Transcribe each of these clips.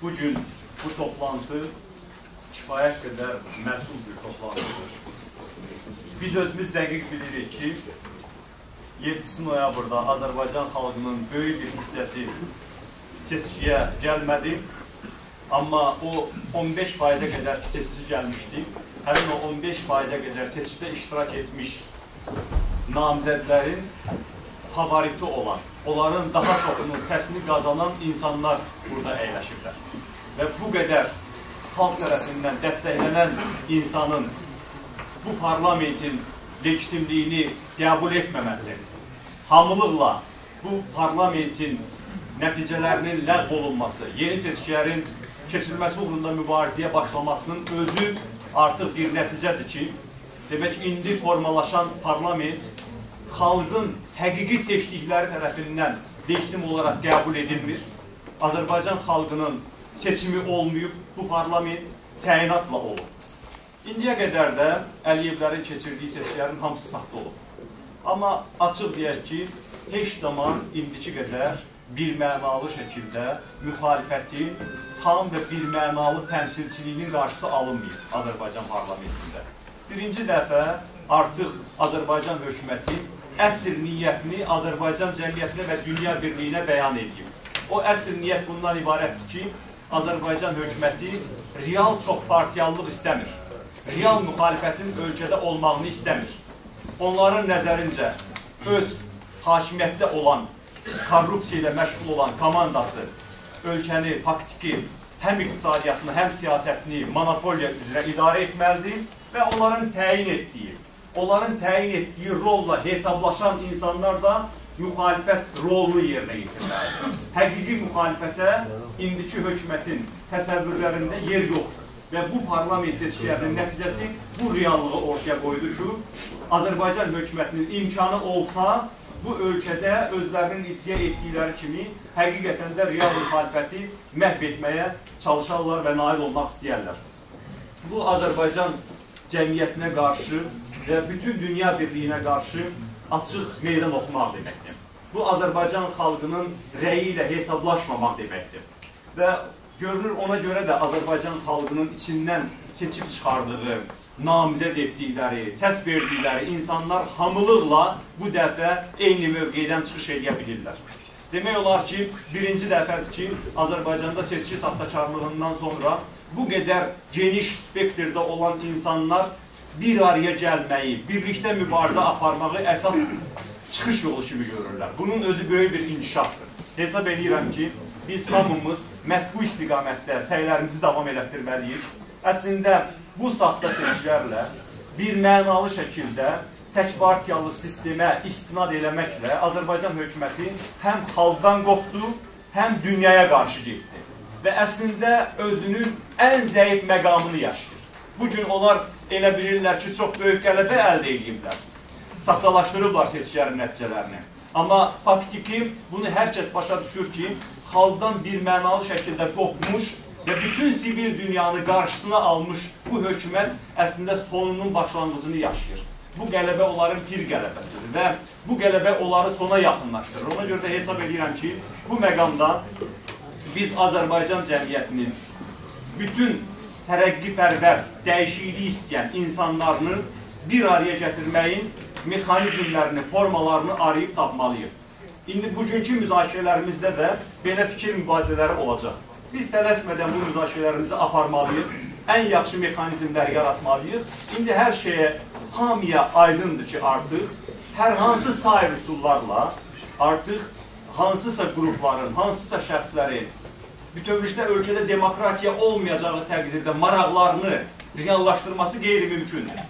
Bugün bu toplantı kifayət qədər məsul bir toplantıdır. Biz özümüz dəqiq bilirik ki, 7 noyabrda Azərbaycan xalqının böyük bir hissəsi seçkiyə gəlmədi. Amma o 15%-ə qədər ki, seçici gəlmişdi. Həmin o 15%-ə qədər seçkidə iştirak etmiş namizədlərin favoriti olan, onların daha çoxunun səsini qazanan insanlar burada əyləşiblər. Və bu qədər xalq tərəfindən dəstəklənən insanın bu parlamentin legitimliyini qəbul etməməsi, hamılıqla bu parlamentin nəticələrinin ləğv olunması, yeni seçkilərin keçirilməsi uğrunda mübarizəyə başlamasının özü artıq bir nəticədir ki, demək indi formalaşan parlament xalqın həqiqi seçdikləri tərəfindən legitim olaraq qəbul edilmir. Azərbaycan xalqının seçimi olmayıb, bu parlament təyinatla olub. İndiyə qədər də Əliyevlərin keçirdiyi seçkilərin hamısı saxta olub. Amma açıq deyək ki, heç zaman indiki qədər birmənalı şəkildə müxalifətin tam və birmənalı təmsilçiliyinin qarşısı alınmayıb Azərbaycan parlamentində. Birinci dəfə artıq Azərbaycan hökuməti əsl niyyətini Azərbaycan cəmiyyətinə və dünya birliyinə bəyan edib. O əsl niyyət bundan ibarətdir ki, Azərbaycan hökuməti real çoxpartiyalılıq istəmir. Real müxalifətin ölkədə olmağını istəmir. Onların nəzərincə öz hakimiyyətdə olan, korrupsiya ilə məşğul olan komandası ölkəni faktiki həm iqtisadiyyatını, həm siyasətini monopoliya üzrə idarə etməlidir və onların təyin etdiyi rolla hesablaşan insanlar da müxalifət rolunu yerinə yetirməlidir. Həqiqi müxalifətə indiki hökumətin təsəvvürlərində yer yoxdur. Və bu parlament seçkilərinin nəticəsi bu reallığı ortaya qoydu ki, Azərbaycan hökumətinin imkanı olsa, bu ölkədə özlərinin iddia etdikləri kimi həqiqətən də real müxalifəti məhv etməyə çalışarlar və nail olmaq istəyərlər. Bu, Azərbaycan cəmiyyətinə qarşı və bütün dünya birliyinə qarşı açıq meydan oxumaq deməkdir. Bu, Azərbaycan xalqının rəyi ilə hesablaşmamaq deməkdir. Və görünür, ona görə də Azərbaycan xalqının içindən seçib çıxardığı, namizəd etdikləri, səs verdikləri insanlar hamılıqla bu dəfə eyni mövqedən çıxış edə bilirlər. Demək olar ki, birinci dəfədir ki, Azərbaycanda seçki saxtakarlığından sonra bu qədər geniş spektrdə olan insanlar bir araya gəlməyi, birlikdə mübarizə aparmağı əsas çıxış yolu kimi görürlər. Bunun özü böyük bir inkişafdır. Hesab edirəm ki, biz hamımız məhz bu istiqamətdə səylərimizi davam elətdirməliyik. Əslində, bu saxta seçkilərlə bir mənalı şəkildə tək partiyalı sistemə istinad eləməklə Azərbaycan hökuməti həm xalqdan qopdu, həm dünyaya qarşı getdi və əslində özünün ən zəif məqamını yaşayır. Bugün onlar elə bilirlər ki, çox böyük qələbə əldə ediblər, saxtalaşdırıblar seçkilərin nəticələrini. Amma faktiki bunu hər kəs başa düşür ki, xalqdan bir mənalı şəkildə qopmuş və bütün sivil dünyanı qarşısına almış bu hökumət əslində sonunun başlanğıcını yaşayır. Bu qələbə onların pir qələbəsidir və bu qələbə onları sona yaxınlaşdırır. Ona görə də hesab edirəm ki, bu məqamda biz Azərbaycan cəmiyyətinin bütün tərəqqipərvər, dəyişiklik istəyən insanlarını bir araya gətirməyin mexanizmlərini, formalarını arayıb tapmalıyıq. İndi bugünkü müzakirələrimizdə də belə fikir mübadilələri olacaq. Biz tələsmədən bu müzakirələrimizi aparmalıyıq, ən yaxşı mexanizmlər yaratmalıyıq. İndi hər şeyə, hamıya aydındır ki, artıq hər hansı sair üsullarla artıq hansısa qrupların, hansısa şəxslərin bütövlükdə ölkədə demokratiya olmayacağı təqdirdə maraqlarını reallaşdırması qeyri-mümkündür.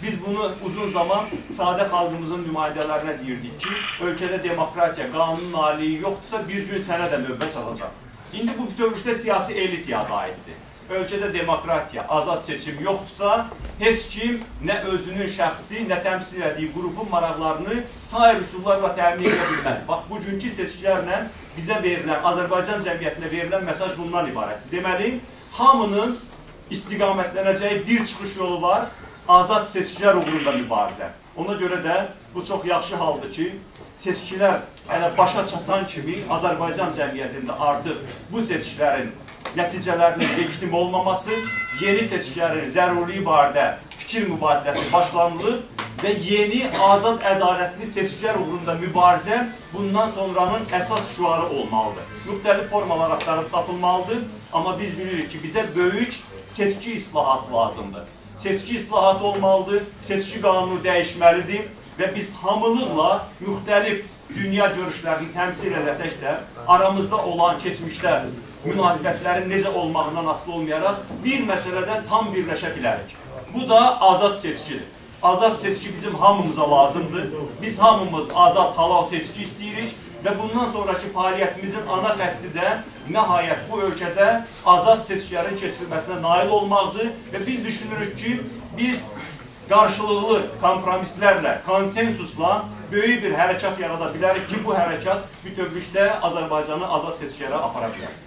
Biz bunu uzun zaman sadə xalqımızın nümayəndələrinə deyirdik ki, ölkədə demokratiya, qanunun aliyi yoxdursa bir gün sənə də növbə çalacaq. İndi bu bütövlükdə siyasi elitaya aiddir. Ölkədə demokratiya, azad seçim yoxdursa, heç kim nə özünün şəxsi, nə təmsil etdiyi qrupun maraqlarını sair üsullarla təmin edə bilməz. Bax, bugünkü seçkilərlə bizə verilən, Azərbaycan cəmiyyətinə verilən mesaj bundan ibarətdir. Deməli, hamının istiqamətlənəcəyi bir çıxış yolu var, azad seçkilər uğrunda mübarizə. Ona görə də bu çox yaxşı haldır ki, seçkilər hələ başa çatan kimi Azərbaycan cəmiyyətində artıq bu seçkilərin nəticələrinin legitim olmaması, yeni seçkilərin zəruriliyi barədə fikir mübadiləsi başlanılıb və yeni, azad, ədalətli seçkilər uğrunda mübarizə bundan sonranın əsas şüarı olmalıdır. Müxtəlif formalar axtarıb tapılmalıdır, amma biz bilirik ki, bizə böyük seçki islahatı lazımdır. Seçki islahatı olmalıdır, seçki qanunu dəyişməlidir və biz hamılıqla müxtəlif dünya görüşlərini təmsil eləsək də, aramızda olan keçmişdə münasibətlərin necə olmağından asılı olmayaraq bir məsələdə tam birləşə bilərik. Bu da azad seçkidir. Azad seçki bizim hamımıza lazımdır. Biz hamımız azad, halal seçki istəyirik və bundan sonraki fəaliyyətimizin ana xətti də nəhayət bu ölkədə azad seçkilərin keçirilməsinə nail olmaqdır və biz düşünürük ki, biz qarşılıqlı kompromislərlə, konsensusla böyük bir hərəkat yarada bilərik ki, bu hərəkat bütövlükdə Azərbaycanı azad seçkilərə apara bilər.